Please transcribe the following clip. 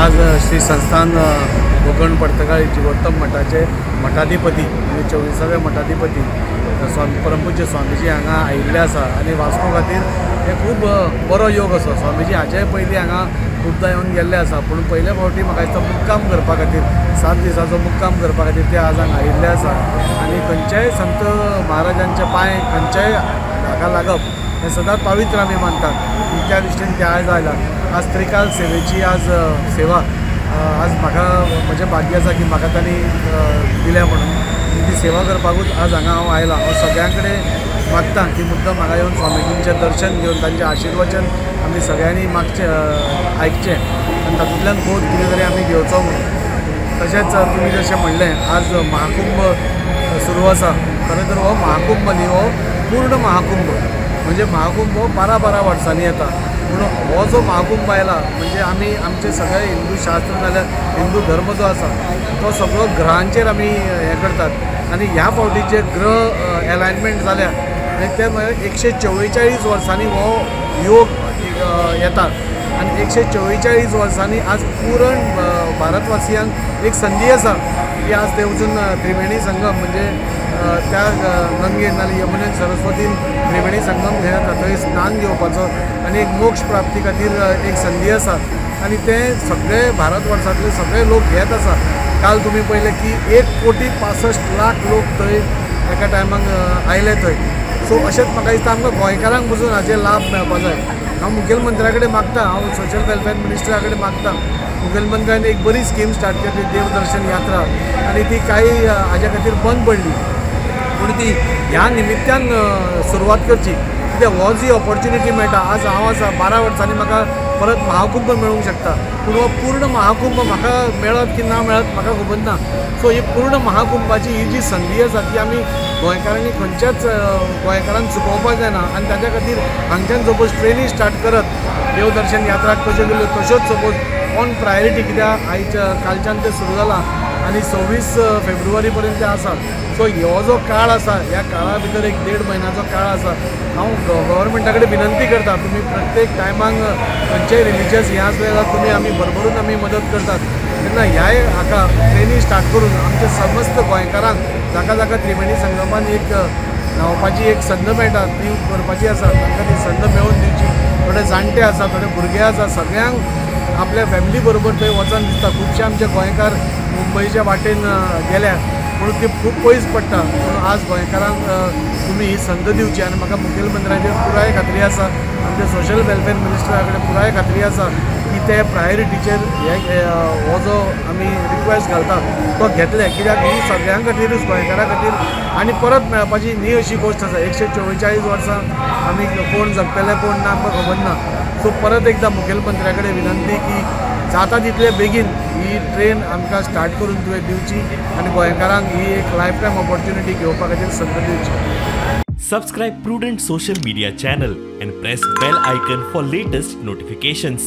आज श्री संस्थान गोकर्ण पर्तगाळी जिवोत्तम मठाचे मठाधिपती म्हणजे 24वे मठाधिपती स्वामी परमपूज्य स्वामीजी हांगा आयिल्ले आसा आनी वास्को खातीर हे खूब बरो योग आसा. स्वामीजी हाचे पयलीं हांगा खुबदां येवन गेल्ले आसा, पूण पयले फावटी म्हाका दिसता मुक्काम करपा खातीर 7 दिसाचो मुक्काम करपा खातीर ते आज हांगा आयिल्ले आसा. आनी खंयच्याय संत महाराजांचे पांय खंयच्याय हाका लागप हें सदांच पवित्र आमी मानतात. त्या दृश्टीन ते आयज आयला. आज त्रिकाल सेवेची आज सेवा आज म्हाका म्हजें भाग्य आसा की म्हाका तांणी दिल्या म्हणून ती सेवा करपाकूच आज हांगा हांव आयला. हांव सगळ्यां कडेन मागता की मुद्दम हांगा येवन स्वामीजींचें दर्शन घेवन तांचें आशिर्वचन आमी सगळ्यांनी मागचें, आयकचें आनी तातूंतल्यान बोध कितें तरी आमी घेवचो म्हणून. तशेंच तुमी जशें म्हणलें आज महाकुंभ सुरू आसा. खरें तर हो महाकुंभ न्ही, हो पूर्ण महाकुंभ म्हणजे महाकुंभ हो 12-12 वर्सांनी येता, पूण हो जो महाकुंभ आयला म्हणजे आमी आमचे सगळे हिंदू शास्त्र नाल्यार हिंदू धर्म जो आसा तो सगळो ग्रहांचेर आमी हें करतात. आनी ह्या फावटी जे ग्रह एलायनमेंट जाल्या आनी ते म्हळ्यार 144 वर्सांनी हो योग येता आनी 144 वर्सांनी आज पुरण भारतवासियांक एक संदी आसा की आज ते वचून त्रिवेणी संगम म्हणजे त्या गंगेन नाल्यार यमुनेन सरस्वतीन त्रिवेणी संगम घेतात थंय स्नान घेवपाचो आनी एक मोक्ष प्राप्ती खातीर एक संदी आसा. आनी ते सगळे भारतवर्सांतले सगळे लोक घेत आसा. काल तुमी पळयलें की 1,65,00,000 लोक थंय एका टायमाक आयले थंय. सो अशेंच म्हाका दिसता आमकां गोंयकारांक पसून हाचे लाभ मेळपा जाय. हांव मुखेलमंत्र्या कडेन मागता, हांव सोशल वेलफेअर मिनिस्टरा कडेन मागता, मुखेलमंत्र्यान एक बरी स्कीम स्टार्ट केली देवदर्शन यात्रा आनी ती कांय हाज्या खातीर बंद पडली, पूण ती ह्या निमित्तान सुरवात करची. कित्याक हो जी ऑपॉर्च्युनिटी मेळटा आज हांव आसा 12 वर्सांनी म्हाका परत महाकुंभ मेळूंक शकता, पूण हो पूर्ण महाकुंभ म्हाका मेळत की ना मेळत म्हाका खबर ना. सो ही पूर्ण महाकुंभाची ही जी संदी आसा ती आमी गोंयकारांनी खंयच्याच गोंयकारांक चुकोवपाक जायना. आनी ताच्या खातीर हांगच्यान सपोज ट्रेनी स्टार्ट करत देवदर्शन यात्रा कश्यो केल्यो तश्योच सपोज ऑन प्रायोरिटी, कित्याक आयच्या कालच्यान तें सुरू जालां आनी 26 फेब्रुवारी पर्यंत तें आसा. सो हो जो काळ आसा ह्या काळा भितर एक 1.5 म्हयन्याचो काळ आसा. हांव गव्हर्मेंटा कडेन विनंती करता तुमी प्रत्येक टायमाक खंयचेय रिलिजियस हें आसलें जाल्यार तुमी आमी भरभरून आमी मदत करतात. तेन्ना ह्याय हाका ट्रेनी स्टार्ट करून आमचे समस्त गोंयकारांक जाका जाका त्रिवेणी संगमान एक न्हांवपाची एक संद मेळटा ती करपाची आसा, तांकां ती संद मेळोवन दिवची. थोडे जाणटे आसा, थोडे भुरगे आसा, सगळ्यांक आपल्या फॅमिली बरोबर थंय वचन दिसता. खुबशे आमचे गोंयकार मुंबयच्या वाटेन गेल्या पूण ती खूब पयस पडटा. पूण आज गोंयकारांक तुमी ही संद दिवची आनी म्हाका मुखेलमंत्र्याचेर पुराय खात्री आसा, आमच्या सोशल वेलफेअर मिनिस्टरा कडेन पुराय खात्री आसा की ते प्रायोरिटीचेर हे हो जो आमी रिक्वेस्ट घालता तो घेतले. कित्याक ही सगळ्यां खातीरूच गोंयकारां खातीर आनी परत मेळपाची न्ही अशी गोश्ट आसा. 144 वर्सां आमी कोण जगतले कोण ना आमकां खबर ना. सो परत एकदां मुखेलमंत्र्या कडेन विनंती की जाता तितले बेगीन ही ट्रेन आमकां स्टार्ट करून तुवें दिवची आनी गोंयकारांक ही एक लायफ टायम ऑपॉर्च्युनिटी घेवपा खातीर संद दिवची. Subscribe Prudent social media channel and press bell icon for latest notifications.